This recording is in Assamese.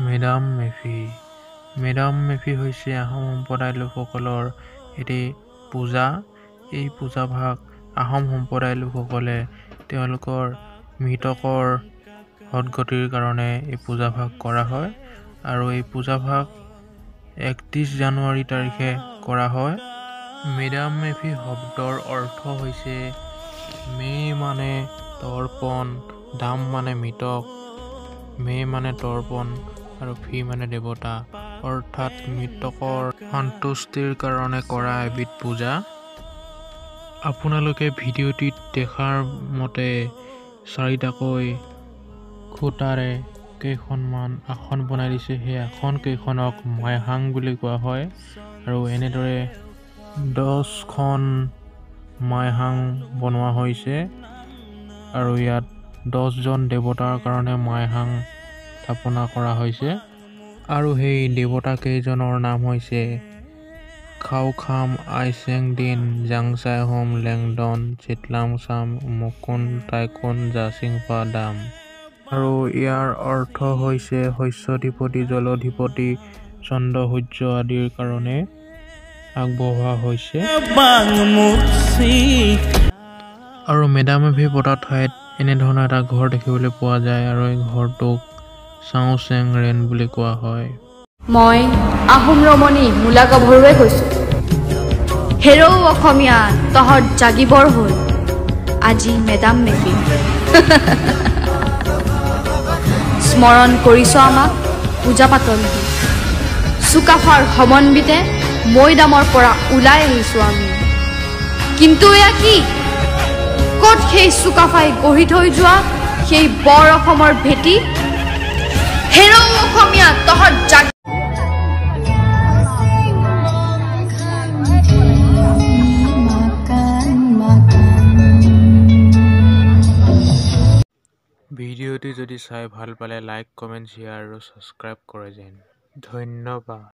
মেডাম মেফি। মেডাম মেফি হৈছে আহোম সম্প্ৰদায়ৰ লোকসকলৰ এটি পূজা। এই পূজাভাগ আহোম সম্প্ৰদায়ৰ লোকসকলে তেওঁলোকৰ মৃতকৰ সদগতিৰ কাৰণে এই পূজাভাগ কৰা হয় আৰু এই পূজাভাগ 31 জানুৱাৰী তাৰিখে কৰা হয়। মেডাম মেফি শব্দৰ অৰ্থ হৈছে মে মানে তৰ্পণ, দাম মানে মৃতক, মে মানে তৰ্পণ আৰু ফি মানে দেৱতা, অৰ্থাৎ মৃতকৰ সন্তুষ্টিৰ কাৰণে কৰা এবিধ পূজা। আপোনালোকে ভিডিঅ'টিত দেখাৰ মতে চাৰিটাকৈ খুঁটাৰে কেইখনমান আসন বনাই দিছে। সেই আসন কেইখনক মাইহাং বুলি কোৱা হয় আৰু এনেদৰে 10খন মাইহাং বনোৱা হৈছে আৰু ইয়াত 10জন দেৱতাৰ কাৰণে মাইহাং স্থাপনা কৰা হৈছে আৰু সেই দেৱতা কেইজনৰ নাম হৈছে খাওখাম, আইচেংদিন, জাংচাইহুম, লেংডন, চিতলামচাম, মুকুন টাইকুন, জাচিংফা দাম। আৰু ইয়াৰ অৰ্থ হৈছে শস্যাধিপতি, জলাধিপতি, চন্দ্ৰ, সূৰ্য আদিৰ কাৰণে আগবঢ়োৱা হৈছে। আৰু মেডাম মেফি পতা ঠাইত এনেধৰণৰ এটা ঘৰ দেখিবলৈ পোৱা যায় আৰু এই ঘৰটোক চাও চেং ৰেন বুলি কোৱা হয়। মই আহোম ৰমণী মূলা গাভৰুৱে কৈছোঁ, হেৰৌ অসমীয়া, তহঁত জাগিবৰ হ'ল। আজি মেডাম মেফি। স্মৰণ কৰিছ আমাক পূজা পাতল দি। চুকাফাৰ সমন্বিতে মৈদামৰ পৰা ওলাই আহিছোঁ আমি। কিন্তু এয়া কি? ক'ত সেই চুকাফাই গঢ়ি থৈ যোৱা সেই বৰ অসমৰ ভেটি? হেৰৌ অসমীয়া, তহঁত জাগি ভিডিঅ'টি যদি চাই ভাল পালে লাইক, কমেণ্ট, শ্বেয়াৰ আৰু ছাবস্ক্ৰাইব কৰে যেন। ধন্যবাদ।